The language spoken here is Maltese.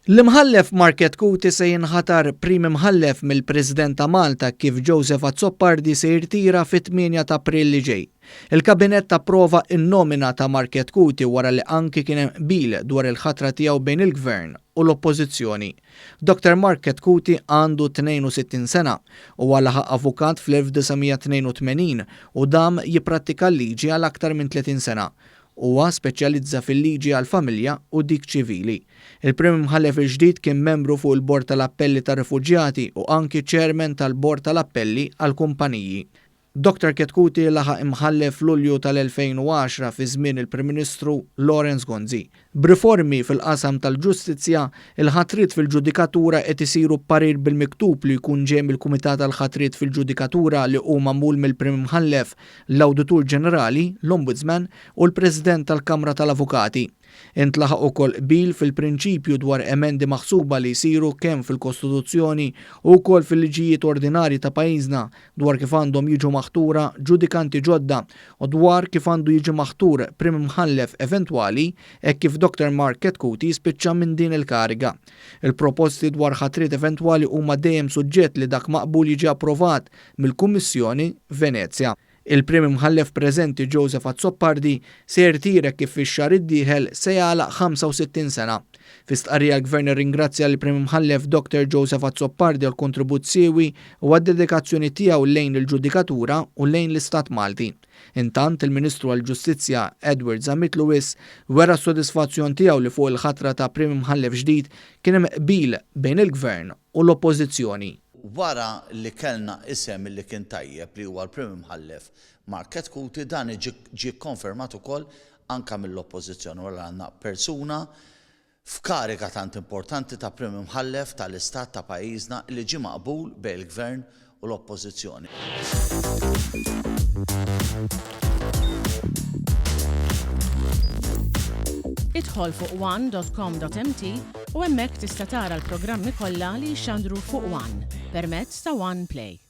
L-Imħallef Mark Chetcuti se jinħatar Prim Imħallef mill-President ta' Malta kif Joseph Azzopardi se jirtira fit-8 ta' April li ġej. Il-Kabinett approva n-nomina ta' Mark Chetcuti wara li anki kien hemm qbil dwar il-ħatra tiegħu bejn il-Gvern u l-Oppożizzjoni. Dr Mark Chetcuti għandu 62 sena. Huwa laħaq avukat fl-1982 u dam jipprattika l-liġi għal aktar minn 30 sena. Huwa speċjalizza fil-liġi għall-familja u dik ċivili. Il-Prim Imħallef il-ġdid kien membru fuq il-Bord tal-Appelli tar-Refuġjati u anki Chairman tal-Bord tal-Appelli għall-Kumpaniji. Dottor Chetcuti laħaq imħallef f'Lulju tal-2010 fi żmien il-Prim Ministru Lawrence Gonzi. B'riformi fil-qasam tal-ġustizzja, il-ħatriet fil-ġudikatura qed isiru b'parir bil-miktub li jkun ġej mill-Kumitat għall-Ħatriet fil-Ġudikatura li hu magħmul mill-Prim Imħallef, l-Awditur Ġenerali, l-Ombudsman u l-President tal-Kamra tal-Avukati. Intlaħaq ukoll qbil fil-prinċipju dwar emendi maħsuba li jsiru kemm fil-Kostituzzjoni u wkoll fil-liġijiet ordinarji ta' pajjiżna dwar kif għandhom jiġu maħtura ġudikanti ġodda u dwar kif għandu jiġi maħtur Prim Imħallef eventwali hekk kif Dr Mark Chetcuti jispiċċa minn din il-kariga. Il-proposti dwar ħatriet eventwali huma dejjem suġġett li dak maqbul jiġi approvat mill-Kummissjoni Venezja. Il-Prim Imħallef preżenti Joseph Azzopardi se jirtira kif fix-xahar id-dieħel se jagħlaq 65 sena. Fi stqarrija l-Gvern irringrazzja lill-Prim Imħallef Dr Joseph Azzopardi għall-kontribut siewi u għad-dedikazzjoni tiegħu lejn il-ġudikatura u lejn l-Istat Malti. Intant, il-Ministru għall-Ġustizzja Edward Zammit Lewis wera s-sodisfazzjon tiegħu li fuq il-ħatra ta' Prim Imħallef ġdid kien hemm qbil bejn il-Gvern u l-Oppożizzjoni. Wara li kellna isem li kien tajjeb li huwa l-Prim Imħallef Mark Chetcuti dan ġie kkonfermat ukoll anke mill-Oppożizzjoni wara li għandna persuna f'kariga tant importanti ta' Prim Imħallef tal-Istat ta' pajjiżna li ġie maqbul bejn il-Gvern u l-Oppożizzjoni. Idħol fuq one.com.mt u hemmhekk tista' tara l-programmi kollha li jixxandru fuq One permezz ta' One Play.